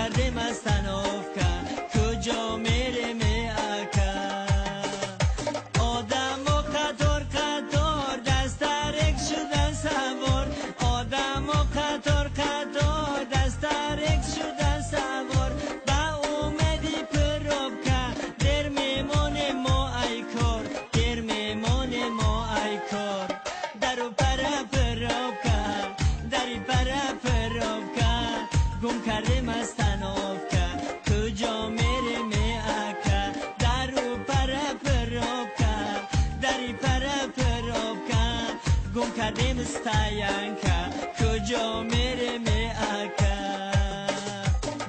кардем остановка, куҷо мерем ака? Одамо қатор қатор дастарек шудан савор, одамо қатор қатор дастарек шудан савор. Ба умеди пробка дер мемонем мо ай кор, дер мемонем мо ай кор. Дару пара пробка, дари пара пробка, гум кардем остановка, куҷо мерем ака? Дару пара пробка, дари пара пробка, гум кардем стоянка, куҷо мерем ака?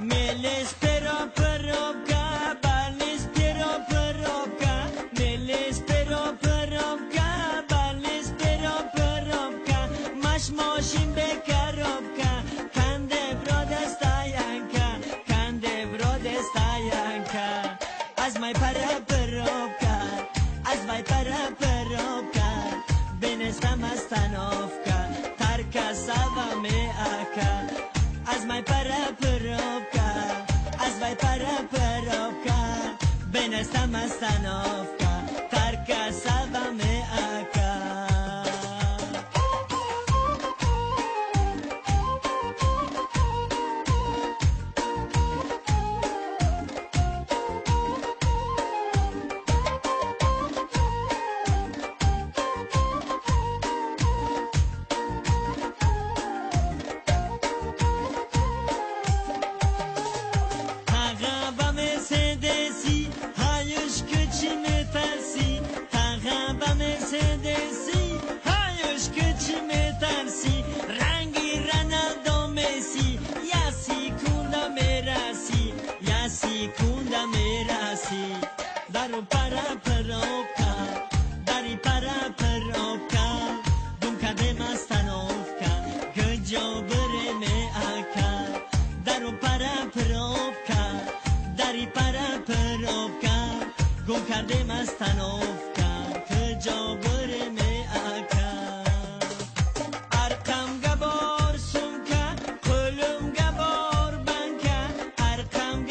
Мелес перо пробка, балис перо пробка, мелес перо пробка, балис перо пробка, маш мошин бе коробка, канде вроде стоянка, канде вроде стоянка. Аз май пара пробка, аз май пара пробка, бенестам остановка, тарка сава ме ака. Аз май пара пробка, аз май пара пробка, бенестам остановка, тарка сава ме ака. Мерседеси, ҳаюш кучи метарси, таға ба Мерседеси, ҳаюш кучи метарси, ранги Роналдо Месси, я секунда мераси, я секунда мераси. Дару пара пробка, дари пара пробка, гум кардем остановка, куҷо бирем ака? Дару пара пробка, дари пара пробка, гум кардем остановка, куҷо бирем.